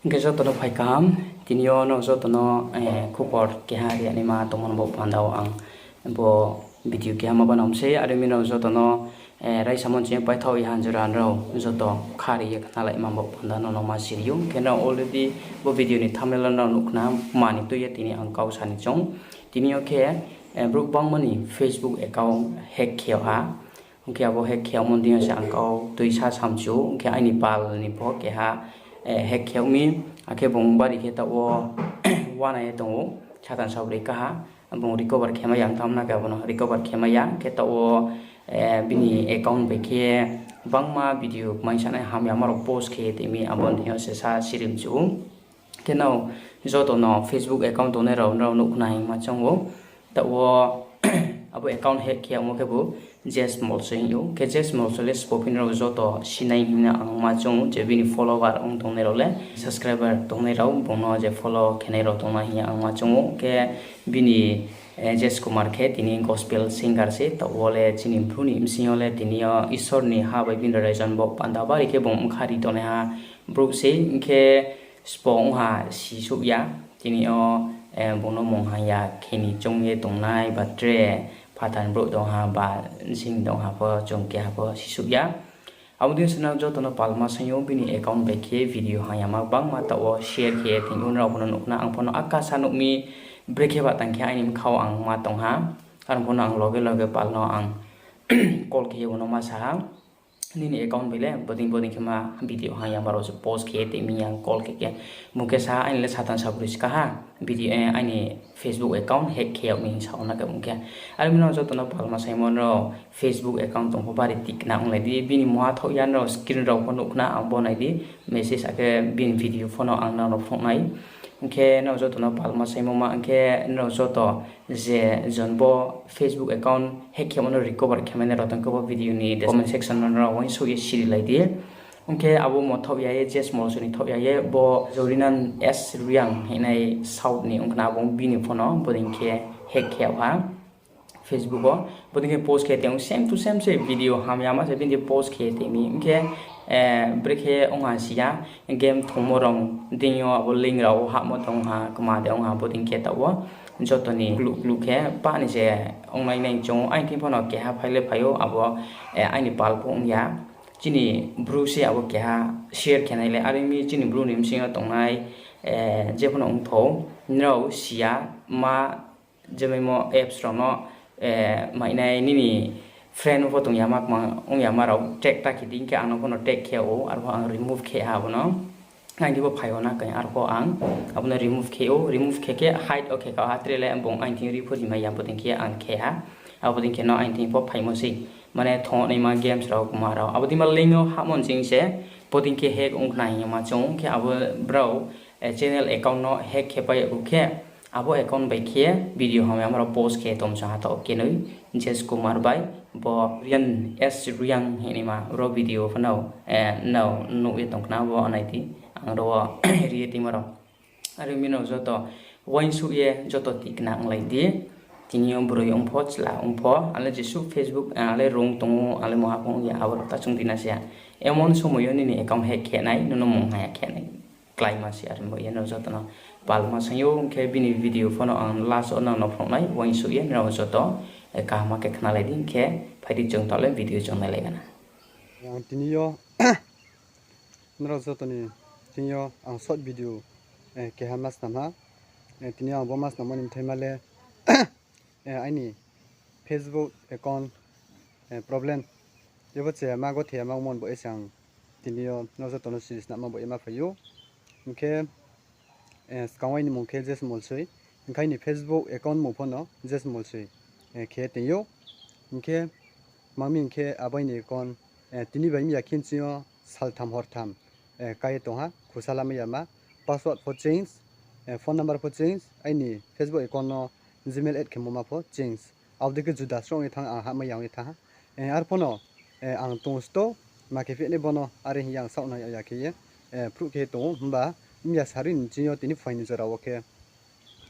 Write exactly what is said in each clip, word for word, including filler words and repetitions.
Hing khe joto no phai kaham, tini yo nrao joto no khupor keha ri ya naima tongmo no bo panda wo ang bo video keha ma banao mi sei, are mi nrao joto no raisa mon chini paithaoh ya hanjora nrao joto khari ye khnalaima bo panda no no ma siri ou. Hing khe nrao already bo video ni thumbnail wo nrao nuh khna, mani tui ye tini ang kau sa ni choung. Tini yo khe brouh bangma ni Facebook account hack khe yag ha. Hing khe abo hack khe yagmo deing yo se ang kau tuisa samchu ou. Hing khe aini pal ni pho keha hack khe yag mi, akhe bung bari khe taoh wo uana ye tong ou, satan sabroi kaha, bung recover khe mai ya, ang thamna khe abo no recover khe mai ya. Khe taoh wo bini account bai khe bangma video kmai sanai hamyama rao post khe ye tong mi, abo ni deing yo se sa siri mchu ou. Khe nrao joto no Facebook account tongnai rao nrao nuh khna hingma choung ou. Taoh wo abo account hack khe yagmo khebu Jess Molso hing ou. Khe Jess Molso le sbo phi nrao joto sinai hing no ang ma choung ou, je bini follower ong tongnai rao le, subscriber tongnai rao, bung no je follow khenai rao tongnai hing ye ang ma choung ou. Khe bini Jess Kumar khe tini gospel singer se, taoh wo le chini Bru ni bsing yo le tini yo Isor ni ha bai bini religion bo panda bari khe bung bkha ri tongnaiha brouh sei. Hing khe sbo ong ha sisouh ya, tini yo bung no mungha ya khe ni choung ye tongnai ba tre phathar ni brouh tong ha ba sing tong ha pho chung keha pho sisouh ya. Abo dei se nrao joto no palma saing ou, bini account bai khe video hamyama gbangma taoh wo share khe ye tong ou, nrao pho no nuh khna, ang pho no akasa nuh mi, brekhe ba tang khe aini bkha wo ang ma tong ha, aro pho no ang loge loge pal no ang call khe ye bo no ma sa ha. Nini account bai le bodei bodei khe ma video hamyama rao se post khe ye tong mi, ang call khe khe. Bung khe sa ha, aini le satan sabroi ska ha, video, aini Facebook account hack khe yag mi hing sa ou na khe bung khe. Are mi nrao joto no palma saingmo, nrao Facebook account tong pho bari tikna onglai di, bini mungha thaoh ya, nrao screen rao pho nuh khna, ang bo nai di, message akhe bini video pho no ang nrao no phnuh nai. Hing khe nrao joto no palma saingmo ma, hing khe nrao joto je jon bo Facebook account hack khe yagmo no recover khe mai nai rao tong khe bo video ni comment section no nrao uaingsouh ye sirilai di. Hing khe abo mo thaoh ya ye, Jess Molso ni thaoh ya ye, bo Jorina S Reang hingnai South ni ong khna, abo bini pho no bodei khe hack khe yag ha Facebook wo. Bodei khe post khe tong ou, same to same se video hamyama se bini post khe tong mi. Hing khe brekhe ong ha si ya, game thongmo rao deing yo abo link rao hahmo tong ha, kma de ong ha, bodei khe taoh wo joto ni kluh kluh khe pah ni se ongnai nai choung ou. Aini thing pho no keha phai le phai ou, abo aini pal pho ong ya. Chini Bru se abo keha share khe nai le, are mi chini Bru ni bsing yo tongnai je pho no ong thou, nrao si ya ma, je maimo apps rao no mainai nini friend pho tong yama, kma ong yama rao tag ta khe di, hing khe ang no pho no tag khe ou, arpho ang remove khe ha abo no. Aini thing pho phai ou na khe arpho ang abo no remove khe ou, remove khe khe hide wo khe kau ha, tre le bung aini thing ri pho ri mai ya, bodei khe ang khe ha. Abo dei khe no aini thing pho phaimo sei. Mane thong naima games rao, kma rao. Abo dei ma link yo hahmo ni ching se, bodei khe hack ong khna hing ye ma choung ou. Khe abo brao channel account no hack khe pai yag khe, abo account bai khe video hamyama rao post khe tong sa ha taoh kenoi, Jess Kumar bai bo Rian S Reang hingnaima ro video pho no nrao nuh ye tong khna, bo nai di, ang ro wo ri ye tongmo rao. Are mi nrao joto uaingsouh ye joto tikna onglai di. Tini yo broi ong pho, chla ong pho, ang le jesuh Facebook, ang le rung tong ou, ang le mungha pho ong ya, abo rao ta chung di na se ya. Emon somoi yo nini account hack khe nai, nono mungha ya khe nai. Kláima se, are mi bo ye nrao joto no palma saing ou, hing khe bini video pho no ang last wo nrao no phnuh nai, uaingsouh ye nrao joto kaham khe khnalai di, hing khe phai di chung taoh le video chung nailai gana. Ang tini yo nrao joto ni thing yo ang short video keha ma snam ha. Tini yo ang bo ma snammo ni bthaima le aini Facebook account problem, jebo chaya ma gothe ya ma ongmo ni bo ye se ang tini yo nrao joto no siri snamma bo ye ma phai ou. Hing khe skang wo aini mung khe Jess Molsoi, hing khe aini Facebook account mung pho no Jess Molsoi khe tong ou. Hing khe ma mi hing khe abo aini account tini bai mi ya khe chini yo saltham hortham kai ye tong ha, khusa lamai ya ma, password pho change, phone number pho change, aini Facebook account no Gmail add khemo ma pho change. Abo dei khe juda sroh ong ye thanng, ang hahmai ya ong ye thanng ha. Arpho no ang tong sto, ma khe phinai bo no are hing ye ang saoh nai ya khe ye phruh khe tong ou, himba mya sari ni ching yo tini phuaing ni jora wo khe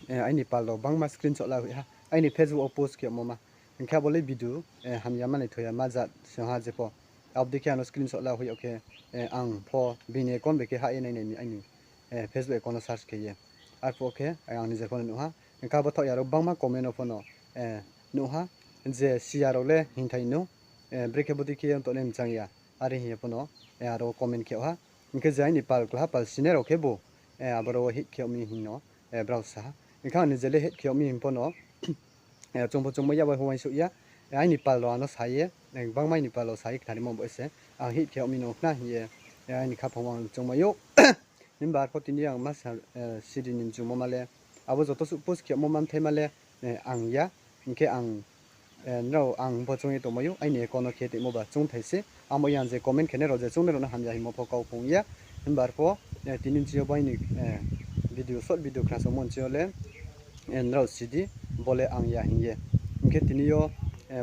aini pal rao bangma screenshot la hoih ha, aini Facebook wo post khe yagmo ma. Hing khe abo le video hamya ma naithoh ya ma jat se ha jepho. Abo dei khe ang no screenshot la hoih yag khe ang pho bini account bai khe hah ye nainai mi aini Facebook account no search khe ye. Arphuh khe ang nijer pho no nuh ha. Hing khe abo thaoh ya rao gbangma comment no pho no nuh ha. Je siya rao le hingthai no, brekhe bodei khe ye ong tong nai mchang ya. Are hing ye pho no aro comment khe ha. Hing khe je aini pal klaha pal sinai rao khebu aboro hit khe yag mi hing no brao sa ha. Hing khe ang nijer le hit khe yag mi hing pho no chung pho chungmai ya, bai pho uaingsouh ya. Aini pal rao ano sa ye, gbangma aini pal rao sa ye khnarimo bo se. Ang hit khe yag mi no khna hing ye, aini khaphang wo ang chungmai ou. Himba arphuh tini ang ma sa, siri ni mchumo ma le, abo joto suh post khe yagmo ma mthaima le ang ya. Hing khe ang, nrao ang pho choung ye tongmai ou, aini account no khe tongmo ba choungthai se. Abo yang je comment khenai rao je choungnai rao no hamya hingmo pho kau phung ya. Himba arphuh tini nching yo bo aini video, short video khnasamo nching yo le, nrao si di, bo le ang ya hing ye. Hing khe tini yo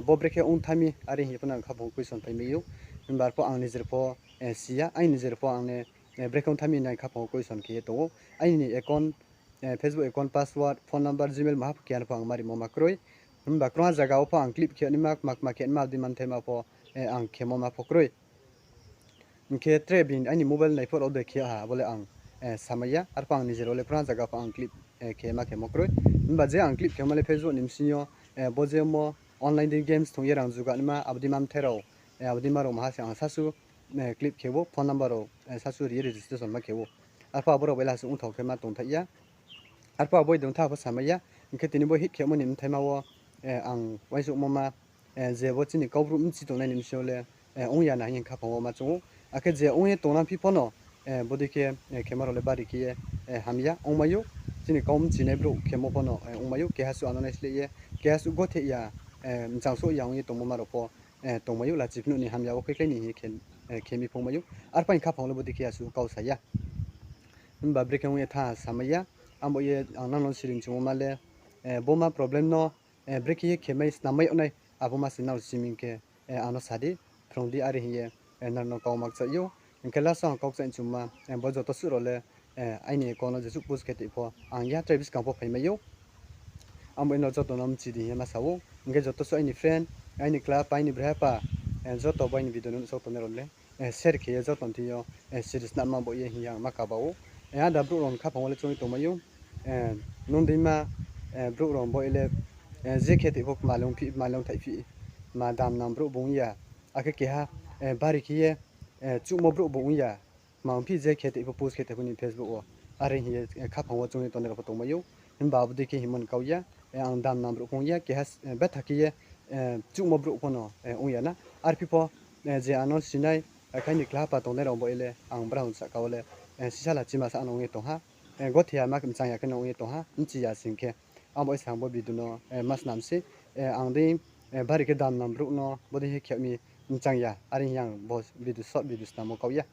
bo brekhe ong tha mi, are hing ye pho no ang khaphang wo question phai mai ou. Himba arphuh ang nijer pho si ya, aini nijer pho ang ne brekhe ong tha mi nai khaphang wo question khe ye tong ou. Aini account, Facebook account password, phone number, Gmail maha pho khe ano pho ang ma rimo ma kroi. Himba krungha zaga wo pho ang clip khe naima, kma kma khe naima, abdei ma mthaima pho ang khemo ma pho kroi. Hing khe tre bini aini mobile nai pho rao de khe ha, abo le ang samai ya. Arphuh ang nijer wo le krungha zaga pho ang clip khe ma khemo kroi. Himba je ang clip khemo le Facebook ni bsing yo, bo je mo online dei games thong ye rang juga naima, abdei ma mthai rao, abdei ma rao maha se ang sasu clip khe ou, phone number rao sasu ri ye registration ma khe ou. Arphuh abo rao bai le asuh ongthao khe ma tongthai ya. Arphuh abo bai dong tha pho samai ya. Hing khe tini bo hit khemo ni mthaima wo ang uaingsouhmo ma, je bo chini Kaubru bchi tongnai ni bsing yo le ong ya na hing ye khaphang wo ma choung ou. Akhe je ong ye tongnang phi pho no, bodei khe khemo rao le bari khe ye ham ya ongmai ou. Chini kau bchinai brouh khemo pho no ongmai ou. Keha suh ano naisleh ye, keha suh gothe ya, mchang souh ya ong ye tongmo ma rao pho tongmai ou, lachi phnuh ni hamya wo khe klái ni hing ye khe mi phungmai ou. Arphuh aini khaphang wo le bodei khe asuh kau sa ya. Himba brekhe ong ye tha samai ya. Abo ye ang nang no siri mchumo ma le, bo ma problem no brekhe ye khe mai snam mai yag nai, abo ma se nrao simi khe ano sa di, phrung di, are hing ye nrao no kau ma kchaih ou. Hing khe last wo ang kau kchaih mchumo ma, bo joto suh rao le aini account no jesuh post khe tong pho ang ya, tre buskang pho phai mai ou. Abo nrao joto no mchi di hing ye ma sa ou. Hing khe joto suh aini friend, aini klaha pa, aini brehapa, joto bo aini video no nuhsao tongnai rao le share khe ye joto ni thing yo siri snam ma bo ye hing ye ang ma kaba ou. Ada brouh rao ni khaphang wo le choung ye tongmai ou. Nung deima brouh rao bo ye le, je khe tong pho kma le ongphi, kma le ongthaih phi, ma dam nang brouh bung ya. Akhe keha bari khe ye chuhmo brouh bung ya. Kma ongphi je khe tong pho post khe tong pho ni Facebook wo. Are hing ye khaphang wo choung ye tongnai rao pho tongmai ou. Himba abo dei khe hingmo ni kau ya. Ang dam nang brouh pho ong ya, keha betha khe ye chuhmo brouh pho no ong ya na. Arphi pho je ano sinai, akhe aini klaha pa tongnai rao bo ye le ang brao sahka wo le sisala chima sa ano ong ye tong ha. Gothe ya ma mchang ya khe no ong ye tong ha, bchi ya sing khe. Abo ye se ang bo video no ma snam sei. Ang dei bari khe dam nang brouh no bodei khe khe mi mchang ya, are hing ye ang bo video, short video snammo kau ya.